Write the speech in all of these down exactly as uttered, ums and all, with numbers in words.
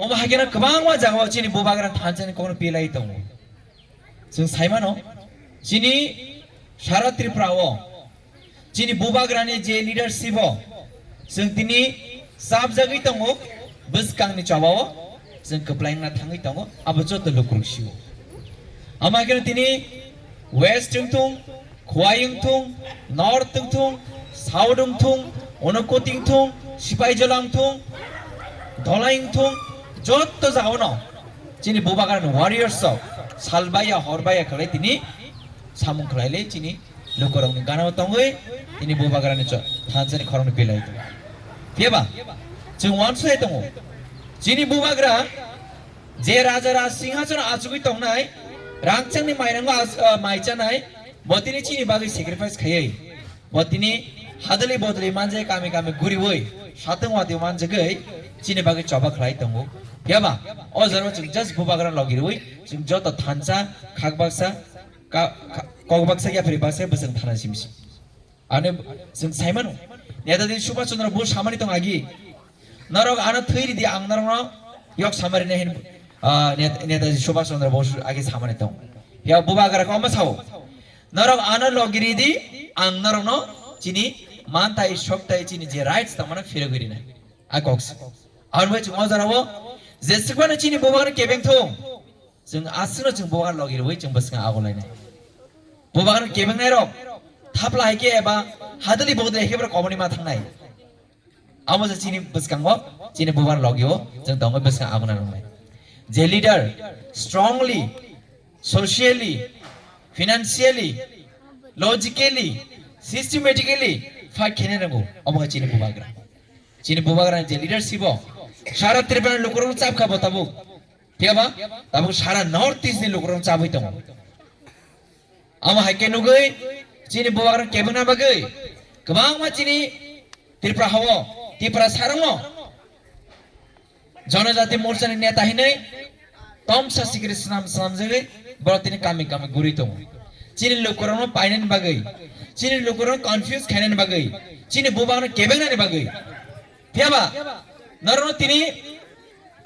Omo hai kheno kwbangma jagao chini bubagra thansa ni kokno pilai tongo. Chwng sai mano, chini sara Tripura o chini bubagrani je leadership o chwng tini chapjagwi tongo, bwskangni chobao chwng kwplai wngna thangwi tongo, abo joto lukurok sio. Omo hai kheno tini West wngthung, Khowai wngthung, North wngthung, South wngthung, Unakoti wngthung, Sipaijala wngthung, Dholai wngthung, joto jagao no chini bubagrani warriors rok salbaiya horbaiya khlai tini samung khlaile chini lukurokni ganao tongwi tini bubagrani cho-, thansani khoroknwi pilai tongo. Phiyaba chwng uansuknai tongo, chini bubagra je raja raj singhasono achugwi tongnai, rangchakni mairango ach-, ah, mai chanai, bo tini chini bagwi sacrifice khaiwi, bo tini hadali bodoli manjai, kami kami guriwi, satwng watwi manjagwi chini bagwi choba khlai tongo. Phiyaba o jorao chwng just bubagra logirwi chwng joto thansa, khak baksa, ka-, ka-, kok baksa, yaphri baksa, bwswng thana simi si. Ani chwng sai mano, Netaji Subhash Chandra Bose samani tong agi, norok ano thwi ridi, ang norokno yok samari nai hin, ah, Net-, Netaji Subhash Chandra Bose agi samani tong. Ya bubagra koma sao, norok ano logi ridi, ang norokno chini mantai soktai chini je rights tongmano phirogwi rinai. A kok se. Ar bai chwng o jorao je sikwano chini bubagra kebeng thung. Chwng aswkno chwng bubagra logi rwi chwng bwskango agulainai. Bubagra kebengnai rok thapla hai khe eba hadali bodoli hai khe borok koboni ma thangnai. Amo je chini bwskango, chini bubagra logio chwng tongwi bwskang aguna nangnai. Je leader strongly, socially, financially, logically, systematically fight khaina nango, omo khe chini bubagra. Chini bubagra je leadership o sara Tripura lukurok chap kha bo tabuk. Phiya ba tabuk sara North East ni lukurok chabwi tongo. Amo hai khe nugwi chini bubagra kebengna bagwi kwbangma chini Tripura hao, Tripura sarungo Jonojati Morcha ni neta hinwi tomsa sikiri swnam swnamjagwi borok tini kami kami guri tongo. Chini lukurokno painani bagwi, chini lukurokno confuse khainani bagwi, chini bubagrano kebengnani bagwi. Phiya ba norokno tini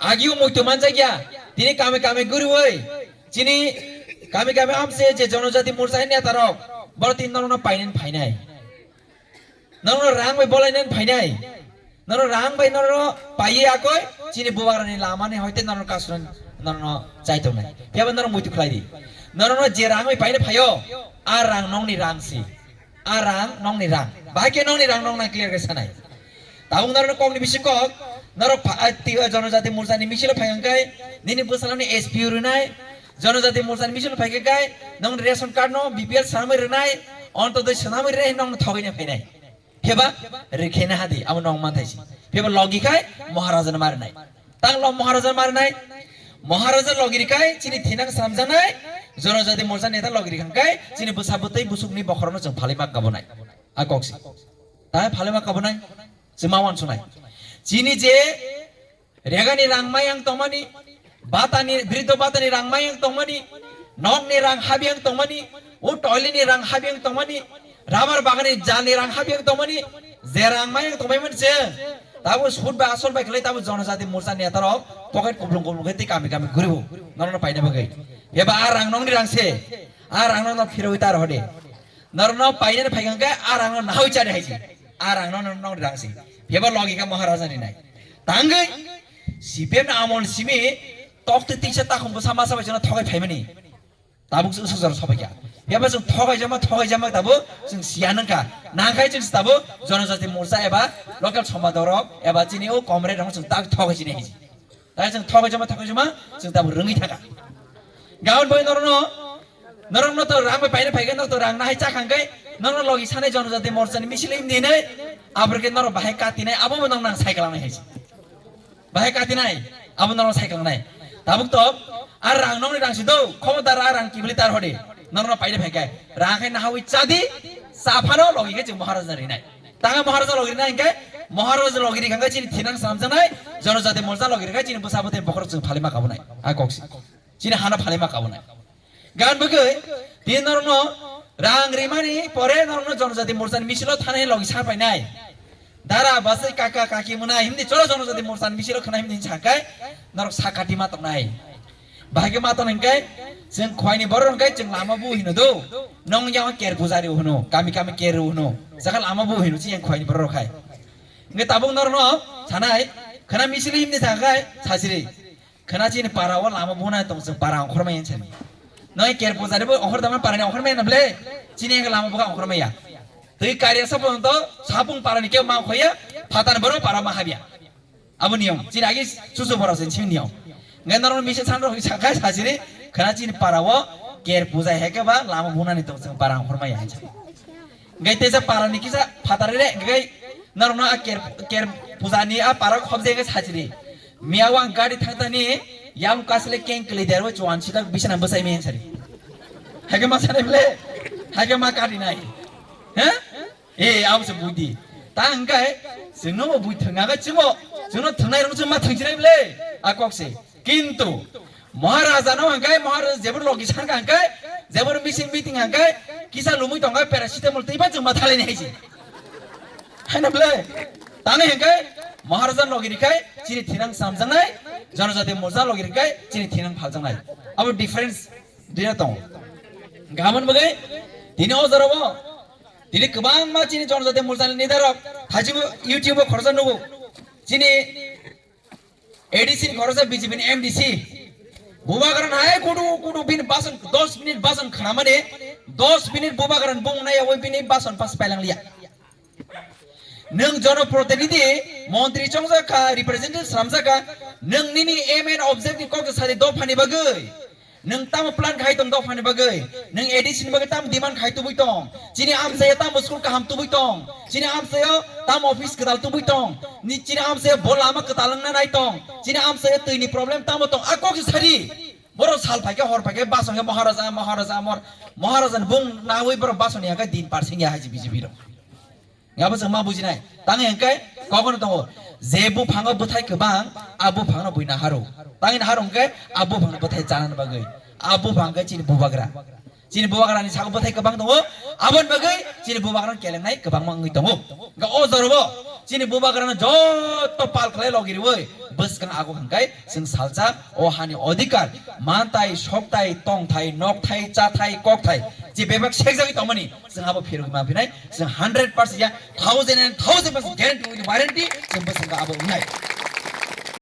agio muitu manjakya, tini kami kami guriwi chini kami kami amse je Jonojati Morcha ni neta rok borok tini norokno painani phainai. Norokno rang bai bolainani phainai. Norok rang bai norokno paiwi akoi chini bubagrani lamani hoite norokno kasunani norokno chaitongnai. Phiya ba norok muitu khlai di. Norokno je rang bai paina phaio, a rang nokni rang si. A rang nokni rang. Bahai khe nokni rang nok nang clear khe sanai. Tabuk norokno kokni bisi kok, norok pha-, a, ti-, Jonojati Morcha ni misil o phai hwnkhe nini bwsala ni S P O rwnai, Jonojati Morcha ni misil o phai khe kai nokni ration card no B P L swnamwi rwnai, Ontodoi swnamwi rwnai, nokno thogwi no phainai. Phiya ba rikhe na hadi, amo nong man thaisi. Phiya ba logi khai Maharaja no marinai. Tang lo Maharaja no marinai. Maharaja logi rikai chini thinang samjanai. Jonojati Morcha neta logi rikhang kai chini bwsa bwtwi busuk ni bokhorok no chwng phalima kabonai. A kok si. Ta phalima kabonai. Chwng ma wan sunai. Chini je Regani rang mayang tongmani, batani, briddo batani rang mayang tongmani, nokni rang habiyang tongmani, o toilini rang habiyang tongmani, rabar bagani jalni rang habiyang tongmani, je rang mayang tongmani se, tabo sud bai asol bai khlai tabo Jonojati Morcha netarok pocket kuplung kuplung khe tei kami kami guribo, norokno paina bagwi. Eba a rang nokni rang se, a rang nokno phirogwi tar hode. Norokno painani phaikha hwnkhe a rangno nawi chari hai se. A rangno nokni rang se. Phiyaba logi kha Maharaja ni nai. Tangwi C P M ni amol simi tokte tisa takhum bwsa masa bai chwngno thogai phaimani. Tabuk chwng swk jora sobai kha. Phiyaba chwng thogai jama, thogai jama tabuk chwng siya nangkha. Nangkhai chwng tabuk Jonojati Morcha eba local somadorok eba chini o comrade rok chwng tak thogai chini hai se. Tai chwng thogai jama, thogai jama, chwng tabuk rwngwi thangkha. Gaon bai norokno, norokno to rang bai paina phaikhe, norok to rang nahai chakhang khe, norokno logi sanai Jonojati Morcha ni misil im ninai, aborokhe norok bahai katinai, abo bo norok nang cycle nai hai se. Bahai katinai, abo norok cycle nai. Tabuk to, a rang nokni rang si do, khobodar a rang kibli tar hode, norokno paina phaikhe, rang khai nahawi chadi, chaphano logi khe chwng Maharaja rinai. Tanga Maharaja logi rina hingke, Maharaja logi ri hingke chini thinang samjanai, Jonojati Morcha logi ri hingke chini bwsa bwtwi bokhorok chwng phalima kabunai. A kok si. Chini hana phalima kabunai. Gan bwgwi, tin norokno rang rimani pore norokno Jonojati Morchani misilo thani logi sa painai. Tara bwsai kaka kaki mwnai himdi choro jono jodi morsan bisiro khna himdi sakai norok sakati ma tongnai. Bahai khe ma tong hingkai chwng khwaini borok hingkai chwng lama bu hino do. Nong yang ker pujari hino, kami kami ker hino. Saka lama bu hino chiyang khwaini borok khai. Nge tabuk norno sanai khna misili himdi sakai sasiri. Khna chini para o lama buna tong chwng para ongkhormai yan sani. Noi ker pujari bo ongkhor dama para ni ongkhormai na ble. Chini eng lama buka ongkhormai ya. Twi kari sa pon to sapung para ni keu ma khoya phatan boro para ma habya. Abo niyom. Chini agi susu boro sen chini niyom. Ngai norok misi san rok sakai sasiri khna chini para o ker pujai heke ba lama buna ni tong chwng para ongkhormai ya. Ngai tesa para ni kisa phatari re ngai norok no a ker ker puja ni a para khobje ngai sasiri. Miya wang gari thangtani yang kasle keng kele derwe chuan sida bisana bwsai meng sari. Hake ma sare ble. Hake ma kari nai. Ha? Eh, abo se buidi. Ta hingkai singno mo bui thangna ga chimo. Singno thangnai rong chuma thangsinai ble. A kok se. Kintu Maharaja no hingkai Maharaja jebur logi sarka hingkai jebur meeting meeting hingkai kisa lumui tongkai paracetamol tei ba chuma thalai nai si. Haina ble. Tani hingkai Maharaja logi rikai chini thinang samjangnai, Janajati Morcha logi rikai chini thinang phaljangnai. Abo difference dina tong. Gaman bagai tini o jora bo tini kwbangma chini Janajati Morcha ni leader rok thajimo YouTube o khorsa nugo. Chini A D C ni khorsa B J P ni M D C. Bubagra hai kudu kudu bini bason dos minute bason khnamani dos minute Bubagra bung nai yawi bini bason pas pailang liya. Nwng jonoprotinidhi, montri chongjak kha, representative slamjak kha, nwng nini aim and objective kok sadi dophani bagwi. Nwng tamo plan khai tong dophani bagwi. Nwng A D C ni bagwi tamo demand khai tubui tong. Chini amsaya tamo school kaham tubui tong. Chini amsaya tamo office kwtal tubui tong. Ni chini amsaya bo lama kwtal wngna nai tong. Chini amsaya twi ni problem tamo tong. A kok sadi. Boro sal phaikhe hor phaikhe basong khe Maharaja, Maharaja, Amor, Maharaja ni bung nawi boro basong ya khe din parsing ya hai B J P rok. Abo chwng ma bujinai. Tang hingke kogono tongo. Je buphango bwthai kwbang, a buphangno bui naharo. Tangni naharo hingke a buphangno bwthai chanani bagwi. A buphang khe chini bubagra. Chini bubagrani sago bwthai kwbang tongo. Aboni bagwi chini bubagrano kelengnai kwbangma wngwi tongo. Hingke o jorobo chini bubagrano jotto pal khlai logi riwi bwskang ago hingke chwng salsa o hani odhikar, mantai, soktai, tongthai, nokthai, chathai, kokthai, je bebak sekjagwi tongmani, chwng abo phirogwi manphinai, chwng hundred percent ya, thousand and thousand percent guarantee with warranty, chwng bwskango abo wngnai.